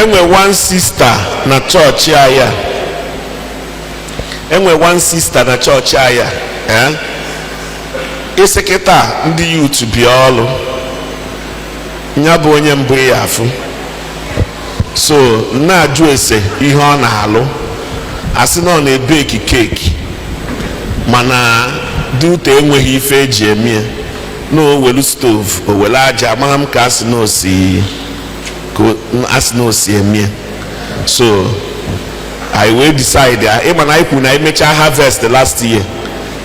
Enwe one sister na chọọchị anyị a. Enwe one sister na chọọchị anyị a, eh? Isi kịta ndị youth bịa ọlụ, ya bụ onye mbụ ya afụ. So na-ajụ ese ihe ọ na-alụ, asị na ọ na-ebeki keeki, mana dị ụtọ enweghị ife eji eme ya, na o welu stove, o welu aja, amara m ka asị na osi ka asị na osi eme ya. So I will decide ya, ịma na anyị kwuru na anyị mechaa harvest last year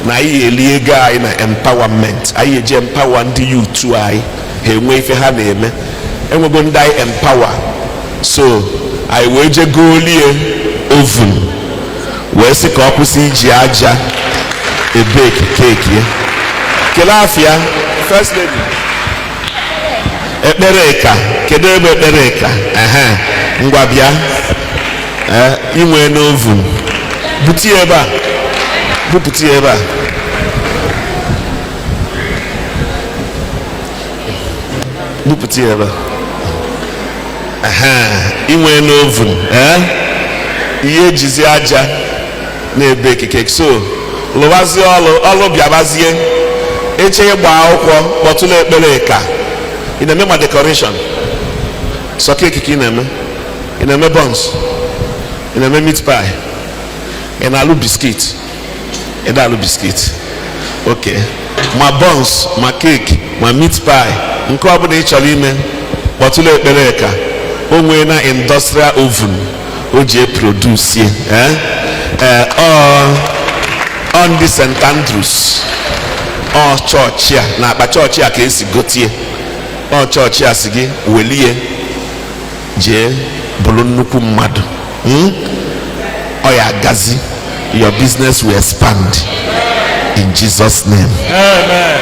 na anyị eli ego anyị na empowerment, anyị eji empower ndị youth anyị, ha enwe ife ha na-eme. Enwego ndị anyị empower, so anyị wee je golie oven wee sị ka ọ kwụsị iji aja ebeki keeki ya. Kelee afịa first lady Ekpereka. Kedu ebe Ekpereka? Ehe, ngwa bịa. Ee, inwe n'oven, bute ya ebe a, bupụta ya ebe a. Bupụta ya ebe a. Ehe, inwe n'oven. Ee, ihe ejizi aja na-ebe ekike, so lụwazie ọlụ, ọlụ bịabazie. Eche ịgba akwụkwọ, kpọtụla Ekpereka. Ị na-eme ma decoration, sọ keeki ka ị na-eme, ị na-eme buns, ị na-eme meat pie, ị na-alụ biscuit, ị na-alụ biscuit, ok, ma buns, ma keeki, ma meat pie, nke ọbụla ị chọrọ ime, kpọtụla Ekpereka. O nwee na industrial oven o ji eproduce. Ee, ọ ndị St. Andrews, ọ chọọchị a na akpa chọọchị a ka esi gotie. Ọ chọọchị a si gị welie jee bụrụ nnukwu mmadụ. Ọ ya agazi, your business will expand in Jesus name.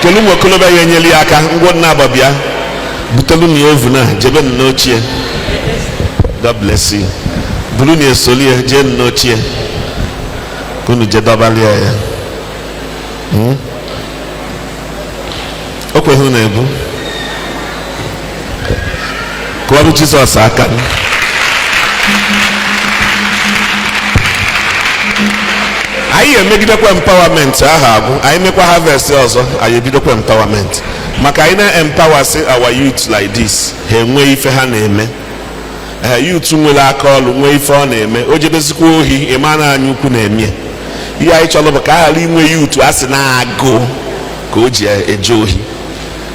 Kelu ụmụ okolobịa ya enyela ya aka. Ngwa, nna agbabịa, butelu na ya oven a, jebe n'ochie. God bless you. Buru na esolie jee n'ochie ka unu jee dọbalie ya. O kweghị unu ebu. Kụọrọ Jizọs aka. Anyị emegidekwa empowerment ahụ agwụ, anyị mekwa harvest ọzọ, anyị ebidokwa empowerment, maka anyị na-empower sị our youth like this, ha enwe ife ha na-eme. Ee, youth nwere aka ọlụ, nwee ife ọ na-eme, o jedezikwa ohi, ịma na anya ukwu na-eme. Ihe anyị chọrọ bụ ka a ghara inwe youth a sị na-agụ ka o ji eje ohi.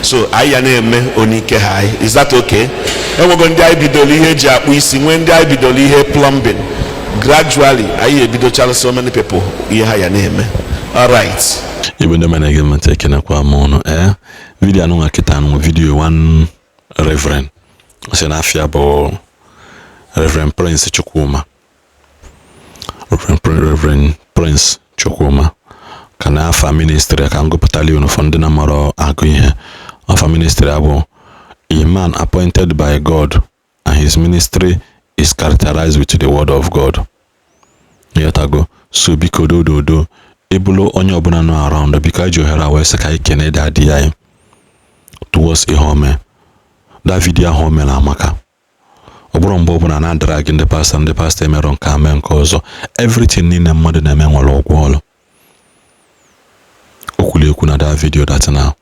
So anyị ya na-eme onike ha anyị. Is that okay? Enwego ndị anyị bidoro ihe eji akpụ isi, nwee ndị anyị bidoro ihe plumbing. Gradually anyị ebidochara so many people ihe ha ya na-eme. All right. Igbo ndị mana ege m ntị, ekenekwa m ụnụ. Ee, video anụnwa kịta anụnwa, video one reverend ọ sị na afịa bụ Reverend Prince Chukwuma, Reverend Prince Chukwuma, ka na afa ministry ka m gụpụtali unu for ndị na-amarọ agụ ihe. Afa ministry a bụ a man appointed by God and his ministry is characterized with the word of God. Ịghọtago? So biko, dododo, ebulu onye ọbụla nọ around, biko, anyị ji ohere a wee sị ka anyị kene daddy anyị towards ihe ome. That video ahụ o mere amaka. Ọ bụrụ mgbe ọbụla na-adara gị ndị pastọ, ndị pastọ emerọ nke a, mee nke ọzọ, everything niile mmadụ na-eme nwere ụgwọ ọlụ. O kwuru ekwu na that video that na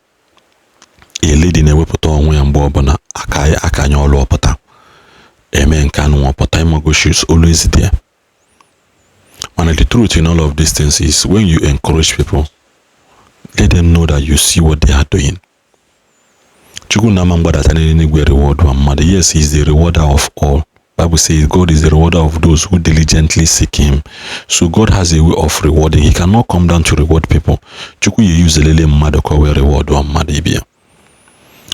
a lady na-ewepụta onwe ya mgbe ọbụla aka akanye ọlụ ọpụta eme nke anụ ọpụta, ịmago, she's always there. Mana the truth in all of these things is, when you encourage people, let them know that you see what they are doing. Chukwu na ama mgbadata n'eluigwe reward wa mmadụ. Yes, he is the rewarder of all. Bible says God is the rewarder of those who diligently seek him. So God has a way of rewarding. He cannot come down to reward people. Chukwu ya use lele mmadụ ka o wee reward wa mmadụ ibe ya.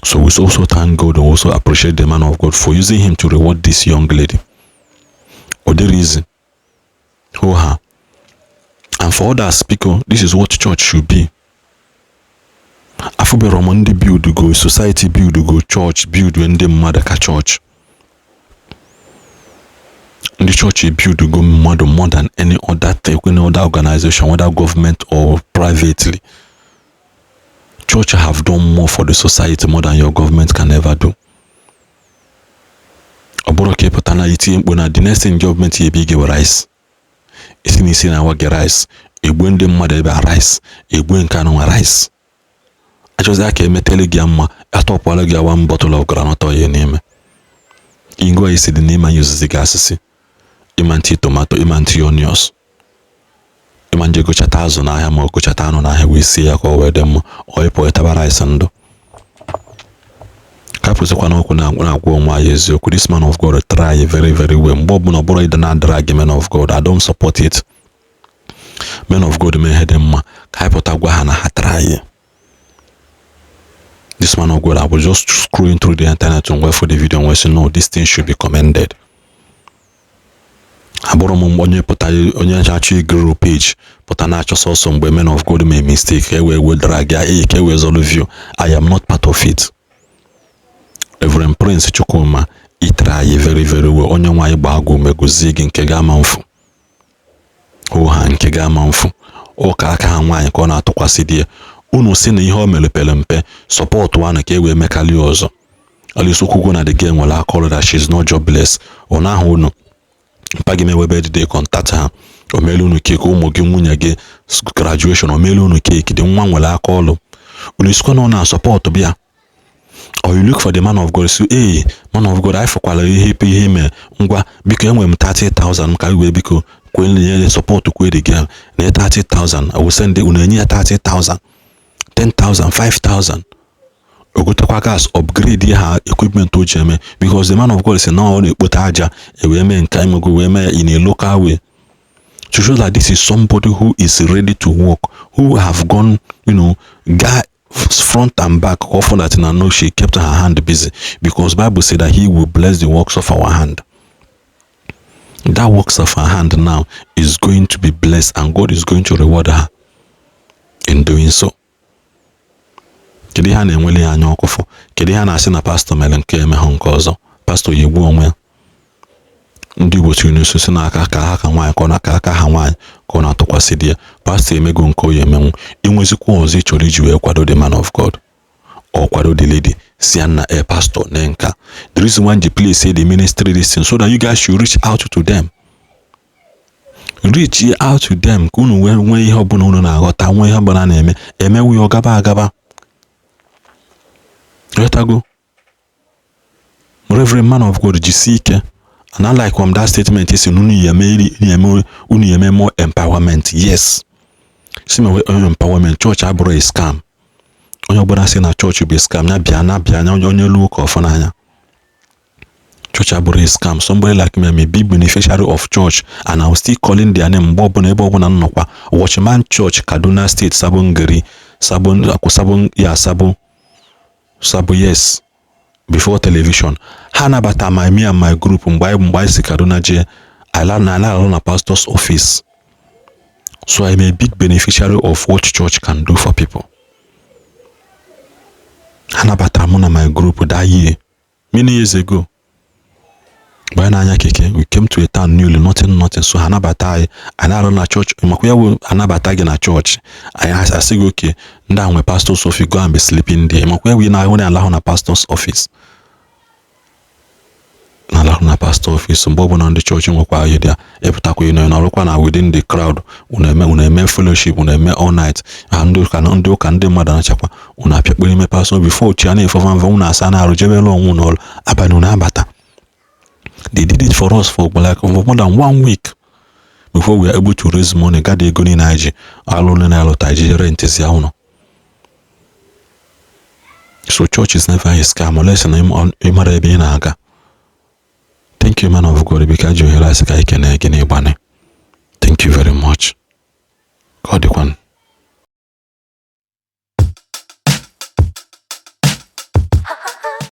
So we also thank God and also appreciate the man of God for using him to reward this young lady. Ọ dịrị easy. Hụ ha. And for others, biko, this is what church should be. Afụbere m ndị build go society, build go church, build ndị mmadụ ka church. Ndị church build go mmadụ more than any other thing, any other organization, whether government or privately. Church have done more for the society more than your government can ever do. Ọ bụrụ ka ị pụta Na itinye mkpu na the next thing gọọmenti ebi gị rice, isi na isi na-awa gị rice, egbuo ndị mmadụ ebe a rice, egbuo nke anụ nwa rice. Achọzi aka emetele gị ya mma, atọpụala gị one bottle of groundnut oil n'ime ingo isi dị n'ime anyị ozizi gị asịsị ịma ntị tomato, ịma ntị onions, ịma nje gochata azụ n'ahịa ma ọ gochata anụ n'ahịa wee sie ya ka ọ wee dị mma. Ọ ịpụ ịtaba rice ndụ ka pụsịkwa n'okwu na-agwa onwe anyị eziokwu. This man of God try very, very well. Mgbe ọbụla ọ bụrụ ịdị na drag men of God, I don't support it. Men of God mee ihe dị mma, ka anyị pụta gwa ha na ha try. This man of God, I was just scrolling through the internet and wait for the video and say, "No, this thing should be commended." Abụrụ m onye pụta, onye na-achọ igro page pụta na-achọ sọsọ mgbe men of God mee mistake ka e wee drag ya, ee, ka e wee zọrọ view. I am not part of it. Reverend Prince Chukwuma, ị try very, very well. Onye nwaanyị gbaa gị ume, gozie gị nke ga-ama mfu hụ ha nke ga-ama mfu ụka aka ha nwaanyị ka ọ na-atụkwasị di ya. Unu si na ihe o mere pere mpe, support anụ ka e wee mekarị ọzọ. Alice Okwukwu na the girl nwere akọrọ that she is not jobless. Ọ na-ahụ unu mpa gị mewebe dide contact ha, o meelu unu cake, ụmụ gị, nwunye gị graduation, o meelu unu cake dị. Nwa nwere aka ọlụ, unu sikwa na ọ na-support bịa. Or you look for the man of God, say, "Hey, man of God, anyị fụkwara ihe ime. Ngwa, biko, enwere m 30,000 ka wee biko kwee nye support, kwee the girl na 30,000 I will send." Unu enye ya 30,000, 10,000, 5,000, ogotekwa gas, upgrade ha equipment o ji eme, because the man of God si na ọ na-ekpote aja ewee mee nke emego wee mee ya in a local way to show that this is somebody who is ready to work, who have gone guy front and back often, that na no, she kept her hand busy, because Bible said that he will bless the works of our hand. That works of her hand now is going to be blessed, and God is going to reward her in doing so. Kedu ihe a na-enwele ya anya ọkụfụ? Kedu ihe a na-asị na pastọ mere nke emeghụ nke ọzọ? Pastọ ya egbu onwe ya. Ndị Igbo tiri n'oso si n'aka ka ha ka nwaanyị ka ọ na-aka aka ha nwaanyị ka ọ na-atụkwasị di ya. Pastọ emego nke o ya emenwu. Inwezikwa ọzọ ị chọrọ iji wee kwado the man of God or kwado the lady, si ya na e pastor na nka. The reason why the place say the ministry this thing, so that you guys should reach out to them, reach out to them, ka unu wee nwee ihe ọbụla unu na-aghọta, nwee ihe ọbụla na-eme emewu ya ọ gaba agaba. Ghọtago? Reverend man of God, jisie ike. And I like from that statement isi na unu ya eme more empowerment. Yes, si mewe empowerment. Church abụrụ a scam. Onye ọbụla sị na chọọchị bụ scam, ya bịa na bịa anya onye lu ụka ọfụ n'anya. Church abụrụ a scam. Somebody like me, I'm a big beneficiary of church, and I will still calling their name mgbe ọbụla, ebe ọbụla m nọkwa. Watchman Church, Kaduna State, Sabon Gari, Sabon akwụ, Sabon ya, Sabo, Sabo, yes, before television. Ha nabata my me and my group mgbe anyị si Kaduna jee ala na ala alụ na pastor's office. So I'm a big beneficiary of what church can do for people. Ha nabatara mụ na my group that year, many years ago, mgbe anyị na-anya keke. We came to a town newly, nothing, nothing. So ha nabata anyị, anyị na-arụ na church. Makwa ya bụ anabata gị na chọọchị anyị, asị gị, "Okay, ndị a nwe pastor's office, go and be sleeping there." Makwa ya bụ ị na-ahụ na-alahụ na pastor's office, na-alahụ na pastor office. Mgbe ọbụla ndị chọọchị nwekwa ihe dị epụtakwa, ị nọrọkwa na within the crowd, unu eme fellowship, unu eme all night. Ha ndị ụka ndị mmadụ anachakwa unu apịakpọ n'ime pastor before chi a na-efefa mfe, unu asa na-arụ jebere onwe unu ọrụ abalị, unu abata. They did it for us for like for more than one week before we were able to raise money, gather ego niile anyị ji alụ na alụta iji rent ya ụlọ. So church is never a scam unless na ị mara ebe ị na-aga. Thank you, man of God. Biko, ji ohere asị ka anyị kene gị n'ịgbanị.